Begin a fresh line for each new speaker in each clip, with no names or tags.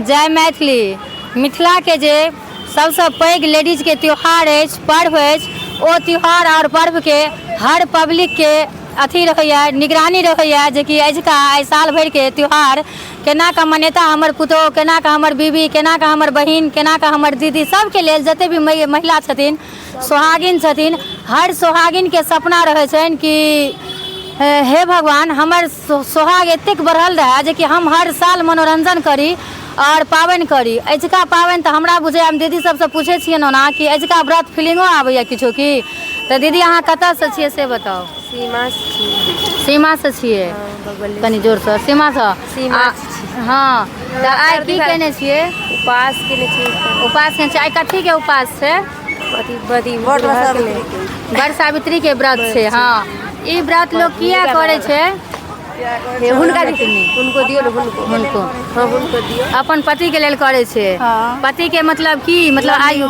जय मैथिली। मिथिलाके जे सबसँ पैघ लेडीजके त्यौहार अछि, पर्व अछि, ओ त्यौहार आओर पर्वके हर पब्लिकके अथी रहैए, निगरानी रहैए जेकि अजुका एहि साल भरिके त्यौहार केना कऽ मनेता हमर पुतोहु, केना कऽ हमर बीबी, केना कऽ हमर बहिन, केना कऽ हमर दीदी, सबके लेल जते भी महिला छथिन, सोहागिन छथिन, हर सोहागिनके सपना रहै छनि कि हे भगवान, हमर सोहाग एतेक बढ़ल रहए जेकि हम हर साल मनोरञ्जन करी आओर पाबनि करी। अजुका पाबनि तऽ हमरा बुझैए, हम दीदी सबसँ पूछै छियनि ओना कि अजुका व्रत फीलिंगो आबैए किछो की? तऽ दीदी, अहाँ कतऽसँ छियै से बताउ।
सीमासँ छियै।
सीमासँ छियै?
बगले।
कनि जोरसँ, सीमासँ।
सीमासँ छियै।
हँ, तऽ आइ की केने छियै?
उपास केने छियै।
उपास केने छियै। आइ कथीके उपास छै?
अथी बदी।
बड़ सावित्रीके व्रत छै। हँ, ई व्रत लोक किया करै छै?
हुनका, हुनको दियौ ने, हुनको।
हुनको।
हँ, हुनको दियौ।
अपन पतिके लेल करै छै। पतिके मतलब की? मतलब आयु,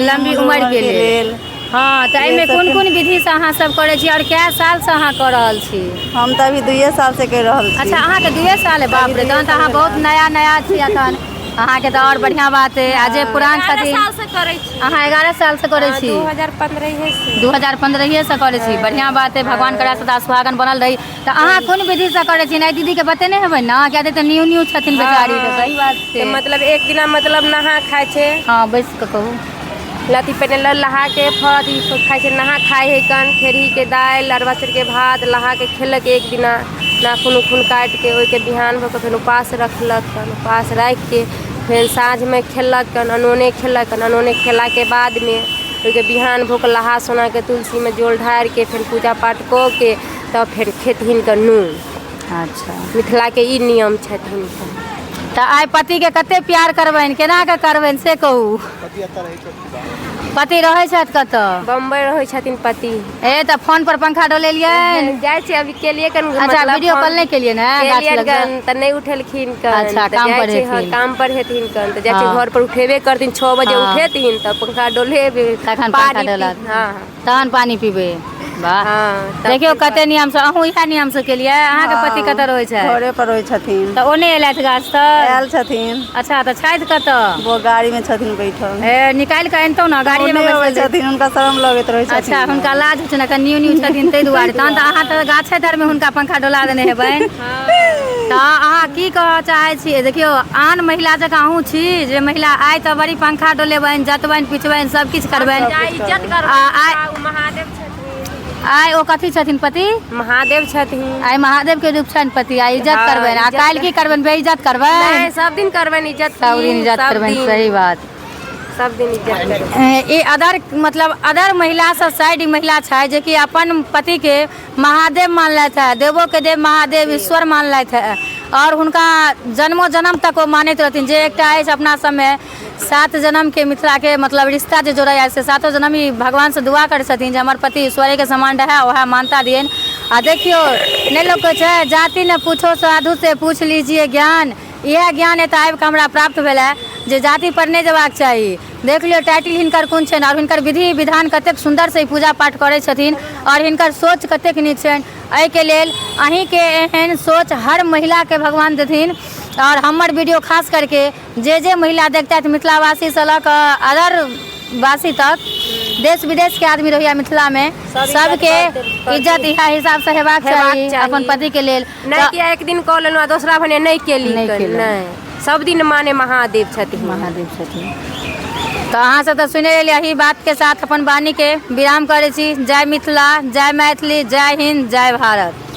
लम्बी उमरके लेल। हँ, तऽ एहिमे कोन कोन विधिसँ अहाँ सब करै छी आओर कए सालसँ अहाँ कऽ रहल छी?
हम तऽ अभी 2 सालसँ करि रहल छी।
अच्छा, अहाँके 2 साल है। बाप रे, तहन तऽ अहाँ बहुत नया नया छी अखन। अहाँके तऽ आओर बढ़िआँ बात है। आ जे पुरान छथिन?
से करै छी।
अहाँ 11 सालसँ करै छी?
2015 से।
2015सँ करै छी। बढ़िआँ बात है। भगवान करा सदा सुहागन बनल रही। तऽ अहाँ कोन विधिसँ करै छी? नहि, दीदीके बतेने हेबै ने, किया तऽ न्यू न्यू छथिन बेचारी। तऽ सही बात छै।
मतलब एक दिना मतलब नहा खाइ छै।
हँ, बैस कऽ कहू।
लथी पहिने नहा के फल अथी खाइ छै। नहा खाइ है कन खेरहीके दालि, अरबा चाउरके भात नहा के खेलक एक दिना, नाखून उखून काटिके। ओहिके बिहान भऽ कऽ फेर उपास रखलक। तहन उपास राखिके फेर साँझमे खेलक कन, अनोने खेलक। अनोने खेलाके बादमे ओहिके बिहान भऽ कऽ नहा सोनाके तुलसीमे जल ढारिके फेर पूजा पाठ कऽ के तब फेर खेथिन कऽ नून। मिथिलाके ई नियम छथिन।
तऽ आइ पतिके कते प्यार करबनि, केना कऽ करबनि से कहू। पति रहै छथि कतऽ?
बम्बई रहै छथिन पति।
ए, तऽ फोन पर पंखा डोलेलियनि?
जाइ छै, अभी केलियै कन।
अच्छा, वीडियो कॉल नहि केलियै ने गाछ
केलियनि
लगसँ?
कन तऽ नहि उठेलखिन कन।
अच्छा,
तऽ
काम
जाइ
पर
छै, हँ।
हेथिन।
काम पर हेथिन कन, तऽ जाइ छै। घर पर उठेबे करथिन, 6 बजे उठेथिन तऽ पंखा डोलेबे।
तखन पंखा
पानि
डोलात।
हँ।
तहन पानि पीबै। वाह!
हँ, तब
देखियौ
फेर
कते नियमसँ। अहूँ इएह नियमसँ केलियै? अहाँके पति कतऽ रहै छै?
घरे पर रहै छथिन।
तऽ ओ नहि एलथि गाछ तर?
आयल छथिन।
अच्छा, तऽ छथि कतऽ?
वो गाड़ी मे छथिन बैठल।
ए, निकालि कऽ अनितहुँ ने।
ओ
गाड़ीमे
नहि अबै
बैसल?
छथिन, हुनका शरम लगैत रहै छथिन।
अच्छा, हुनका लाज होइ छनि, एखन न्यू न्यू छथिन ताहि दुआरे। तहन तऽ अहाँ तऽ गाछे तरमे हुनका पंखा डोला देने हेबनि। तऽ अहाँ की कहऽ चाहै छियै? देखियौ, आन महिला जकाँ अहूँ छी जे महिला आइ तऽ बड़ी पंखा डोलेबनि, जतबनि, पिचबनि, सब किछु करबनि।
इज्जत
आ आइ
करबै, ओ महादेव छथिन।
आइ ओ कथी छथिन पति?
महादेव छथिन।
आइ महादेव के रूप छनि पति, आइ इज्जत करबनि। आ
इज्जत
काल्हि की करबनि? बेइज्जत करबनि?
नहि, सब दिन करबनि इज्जत।
सब दिन इज्जत
सब
करबनि।
दिन।
सही बात।
सब दिन इज्जत करबै।
ई अदर, मतलब अदर महिलासँ साइड ई महिला छै जेकि अपन पतिके महादेव मानलथि है, देवोके देव महादेव, ईश्वर मानलथि है आओर हुनका जन्मो जन्म तक ओ मानैत रहथिन। जे एकटा अछि अपना सबमे सात जन्मके मिथिलाके मतलब रिश्ता जे जोड़ैए, से सातो जन्म ई भगवानसँ दुआ करै छथिन जे हमर पति ईश्वरेके समान रहए, उएह मानता दियनि। आ देखियौ, नहि लोक कहै छै, जाति ने पूछो साधु से पूछ लीजिए ज्ञान। इएह ज्ञान एतऽ आबिकऽ हमरा प्राप्त भेल है जे जाति पर नहि जेबाक चाही। देख लियौ, टाइटिल हिनकर कोन छनि आओर हिनकर विधि विधान कतेक सुन्दरसँ ई पूजा पाठ करै छथिन आओर हिनकर सोच कतेक नीक छनि। एहिके लेल अहीँके एहन सोच हर महिलाके भगवान देथिन। आओर हमर वीडियो खास करके जे जे महिला देखतथि, मिथिलावासीसँ लऽ कऽ अदर वासी तक, देश विदेशके आदमी रहैया मिथिलामे,
सब
सबके
इज्जत
इज्जत इएह हिसाबसँ हेबाक
हेबाक
चाही
चाही।
अपन पतिके लेल।
नहि कि एक दिन कऽ लेलहुँ आ दोसरा भने नहि केली।
नहि केलहुँ।
नहि, सब दिन माने महादेव छथिन।
महादेव छथिन। तऽ अहाँ सब तऽ सुनि लेलियै। एहि बातके साथ अपन वाणीके विराम करै छी। जय मिथिला, जय मैथिली, जय हिन्द, जय भारत।